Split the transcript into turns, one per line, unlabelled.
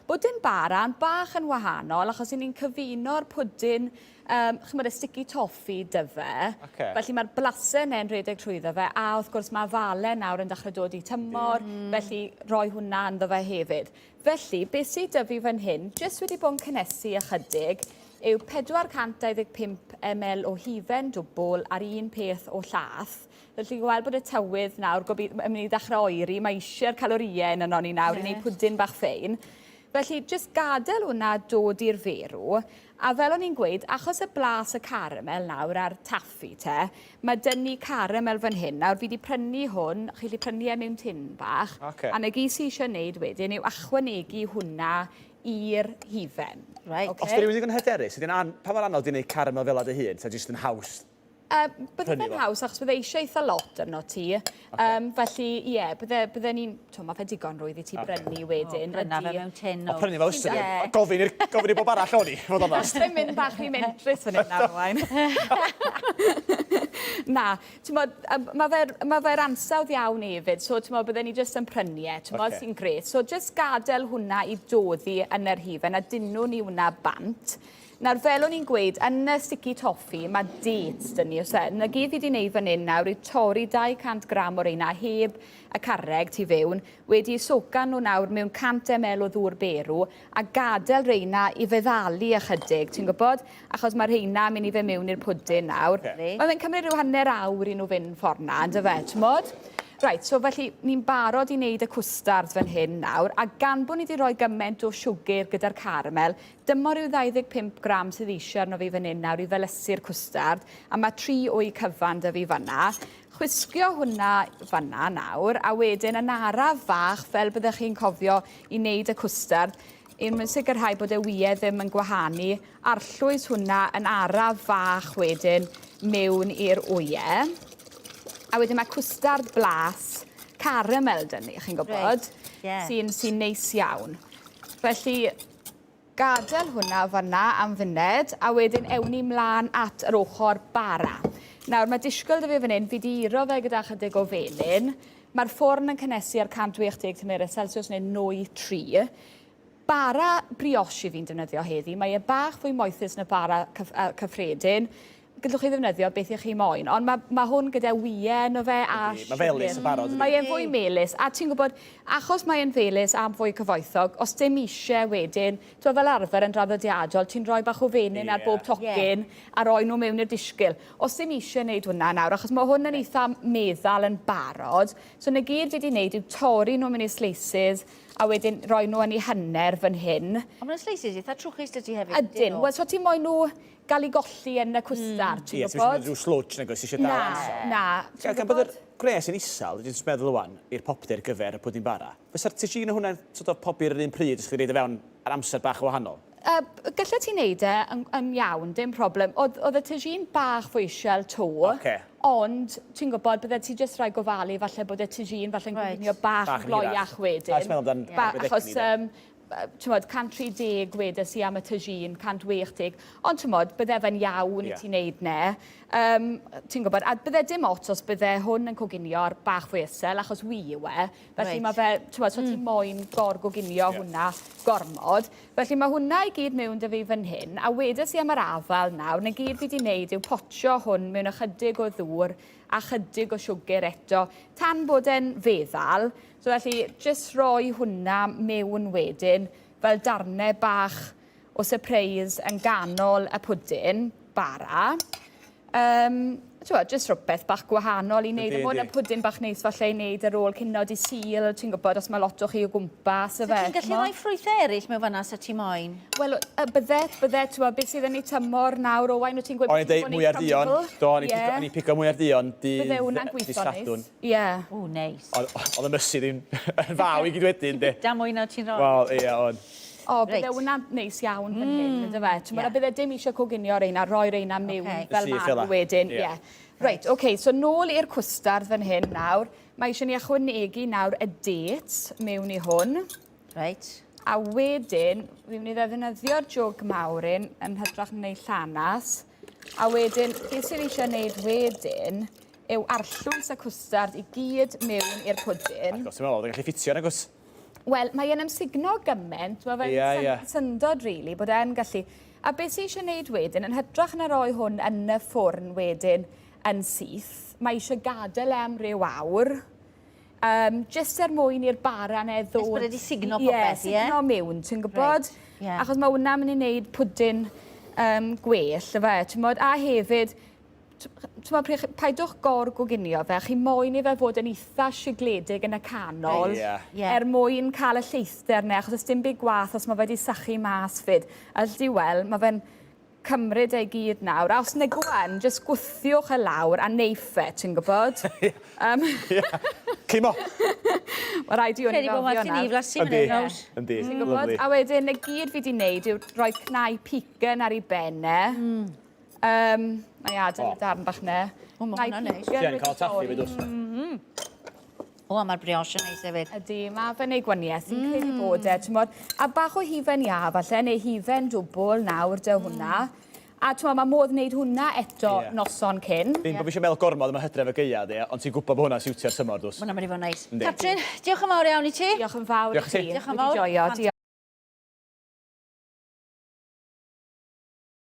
Bwdin bara yn bach yn wahanol achos 'yn ni'n cyfuno'r pwdin yym ch'mod y sticky toffee 'dy fe.
Oce.
Felly ma'r blase 'ne'n rhedeg trwyddo fe a wrth gwrs ma' afale nawr yn dechre dod i tymor. Felly roi hwnna ynddo fe hefyd. Felly beth sy 'dy fi fan hyn jyst wedi bod yn cynnesu ychydig yw 425 ml o hufen dwbwl a'r un peth o llath. Felly chi'n gweld bod y tywydd nawr gobe- yn mynd i ddechrau oeri, mae eisiau'r calorïau yn arnon ni nawr i wneud pwdin bach ffein. Felly jyst gadael hwnna dod i'r ferw, a fel o'n i'n gweud, achos y blas y caramel nawr a'r taffi te, mae dyn ni caramel fan hyn. Nawr fi wedi prynu hwn, chi'n gallu prynu e mewn tin bach,
okay.
a na gyd sydd eisiau wneud wedyn yw ychwanegu hwnna i'r hufen.
Right.
Okay?
Os di rhywun ddigon hyderus, ydy'n an... pa mor anodd di wneud caramel fel 'a dy hun, ta jyst yn haws
Bydde fe'n haws achos bydde eisiau eitha lot arno ti.
Ocê.
Yym felly ie bydde bydde ni'n t'mo' ma' fe digon rwydd i ti brynu wedyn.
O bryna fe mewn tin
O prynu fe wswn i. Gofyn i'r gofyn i bob arall o'n i, fod onast.
Fe'n mynd bach rhy mentrus fan hyn nawr Owain. Na, t'mod yym ma' fe'r ma' fe'r ansawdd iawn efyd so t'mod bydden ni jyst yn prynu e t'mod
Ocê.
sy'n grêt. So jyst gadel hwnna i doddi yn yr hufen a dynwn ni wnna bant. Nawr, fel o'n i'n gweud, yn y sticky toffee, mae dates 'da ni, oes e? 'Na gyd fi 'di wneud fan hyn nawr yw torri 200 gram o reina heb y carreg tu fewn, wedi eu socan nhw nawr mewn 100 ml o ddŵr berw, a gadael reina i feddalu ychydig, ti'n gwybod? Achos mae rheina yn mynd i fynd mewn i'r pwdin nawr.
Ocê.
Mae fe'n cymryd rhyw hanner awr i nhw fynd ffordd 'na, yndyfe, t'mod? Reit, so felly ni'n barod i wneud y cwstard fan hyn nawr, a gan bod ni 'di rhoi gymaint o siwgr gyda'r caramel, Dyma ryw 25 gram sydd eisiau arno fi fan hyn nawr i felysu'r cwstard, a mae tri wy cyfan 'da fi fan'na. Chwisgio hwnna fan'na nawr, a wedyn yn araf fach, fel byddech chi'n cofio i wneud y cwstard, er mwyn sicrhau bod y wyau ddim yn gwahanu, arllwys hwnna yn araf fach wedyn mewn i'r wyau. A wedyn mae cwstard blas caramel 'da ni, chi'n gwybod,
Reit, ie.
sy'n sy neis iawn. Felly, Gadael hwnna fan'na am funed, a wedyn ewn ni mlaen at yr ochr bara. Nawr, mae disgwyl 'da fi fan hyn, fi 'di iro fe gyda chydig o felyn. Mae'r ffwrn yn cynhesu ar 180 tymheredd Celsius neu nwy 3. Bara brioche i fi'n defnyddio heddi. Mae e bach fwy moethus na bara cyff uh, cyffredin. Gallwch chi ddefnyddio beth ych chi moyn, ond mae, mae hwn gyda wyau yno fe a
Ydy, mae felys yn barod, ydy?
Mae e'n fwy melys, a ti'n gwybod, achos mae e'n felys a fwy cyfoethog, os dim eisiau wedyn, ti'n fel arfer yn draddodiadol, ti'n rhoi bach o fenyn yeah. ar bob tocyn yeah. a rhoi nhw mewn i'r disgyl. Os dim eisiau wneud hwnna nawr, achos mae hwn yn eitha meddal yn barod, so na gyd fi wedi wneud yw torri nhw mewn i slices, a wedyn rhoi nhw yn eu hanner fan hyn.
Ond mae'n slices eitha trwchus dydy hefyd.
Ydyn, wel so ti moyn nhw gael ei golli yn y cwstard, ti'n
Ie,
gwybod?
Ie, ti'n rhyw slwtsh nag oes, eisiau dal
ansawdd. Na, na.
Gan bod yr gwres yn isel, dwi'n jyst meddwl ŵan, i'r popty ar gyfer y pwdin bara. Fysa'r tagine hwnna'n sort of pobi ar yr un pryd os chi'n reid o fewn ar amser bach o wahanol?
Uh, gallet ti wneud e yn, yn iawn, dim problem. Oedd, oedd y tagine bach fwy isiel to,
okay.
ond ti'n gwybod, bydde ti jyst rhaid gofalu falle bod y tagine falle'n
right.
coginio bach, bach gloiach wedyn.
A meddwl amdan
yeah. Achos um, t'mod, 130 wedes i am y tagine, 160, ond t'mod, bydde fe'n iawn yeah. i ti wneud ne. Um, ti'n gwybod, a bydde dim ots os bydde hwn yn coginio ar bach fwy isel, achos wi yw e. Felly right. mae fe, t'mod, so mm. ti moyn gor-goginio yeah. hwnna gormod. Felly mae hwnna i gyd mewn dy fi fan hyn, a wedes i am yr afal nawr, na gyd fi wedi wneud yw potio hwn mewn ychydig o ddŵr a chydig o siwgr eto, tan bod e'n feddal. So felly, jyst rhoi hwnna mewn wedyn, fel darnau bach o surprise yn ganol y pwdin bara. Um, Ti'n jyst rhywbeth bach gwahanol i wneud. Mae hwn yn pwdin bach neis falle i wneud ar ôl cinio di Sul, ti'n gwybod, os mae lot o chi o gwmpas,
yfe. So ti'n gallu rhoi ffrwythau eraill mewn fan'na sa ti moyn?
Wel, bydde, bydde, ti'n gwybod, beth sydd yn ei tymor nawr, Owain, wyt ti'n gweud
O'n i'n deud mwyar duon, do, o'n i'n pigo mwyar duon dydd
Bydde hwnna'n gweithio
neis.
Ie.
O, neis.
Oedd y mysu ddim yn faw i gyd wedyn, de.
Da mwy na ti'n rhoi.
Wel, ie, o'n.
O, bydde hwnna'n neis iawn fan hyn, mm. yndyfe? Ti'n yeah. bydde dim eisiau coginio reina, rhoi reina mewn okay. fel maen nhw wedyn. Ie. Yeah. Reit, oce, okay, so nôl i'r cwstard fan hyn nawr. Mae eisiau ni ychwanegu nawr y dates mewn i hwn.
Reit.
A wedyn, fi'n mynd i ddefnyddio'r jwg mawr un yn hytrach na wneud llanas. A wedyn, beth sydd eisiau wneud wedyn yw arllwys y cwstard i gyd mewn i'r pwdin.
Agos, ti'n meddwl, oedd yn gallu ffitio, nagos?
Wel, mae e'n amsugno gymaint, mae fe'n
Ie, ie.
syndod rili, bod e'n gallu... A beth sy eisiau wneud wedyn, yn hytrach na roi hwn yn y ffwrn wedyn yn syth, mae eisiau gadael e am ryw awr, um, jyst er mwyn i'r bara 'ne ddod...
Nes bod e 'di sugno popeth, ie?
Ie, sugno mewn, ti'n gwybod?
Reit, ie.
Achos mae hwnna'n mynd i wneud pwdin um, gwell, ife, ti'n A hefyd, T'mod pryd chi... Paidwch gor-goginio fe, chi moyn i fe fod yn itha sigledig yn y canol.
Ie.
Ie.
Er mwyn cael y lleithder 'ne, achos o's dim byd gwath os ma' fe 'di sychu mas 'fyd. A alli di weld, ma' fe'n cymryd e i gyd nawr. A os nag yw yn, jyst gwthiwch e lawr a neiff e, ti'n gwybod?
Ie.
Um,
Ie. Cimo!
Ma' raid i hwn i
Credu bod
gofio
well i ni
nawr.
flasu fan
Yndi.
hyn, Rose.
Yndi.
Ti'n gwybod?
Lyfli.
A wedyn, y gyd fi 'di wneud yw rhoi cnau pigan ar ei ben e. Um, na i adael y darn bach 'na.
O, ma' hwnna'n neis.
Ti yn cael taffi fyd, wrs.
O, a mae'r brioche yn neis hefyd.
Ydy, mae fe'n neud gwaniaeth, fi'n credu bod e, t'mod. A bach o hufen iâ falle, neu hufen dwbl nawr 'da hwnna. A t'mod, mae modd wneud hwnna eto
Ie.
noson cyn.
Ddim bod fi eisiau meddwl gormod am y hydref y gaeaf, de, ond ti'n gwybod bod hwnna'n siwtio'r tymor, dws.
Ma' hwnna'n mynd i fod yn neis.
Yndi.
Catrin, diolch yn fawr iawn i ti.
Diolch yn fawr
Diolch i ti.
i chi.
Diolch yn
Wedi
fawr.
joio, diolch.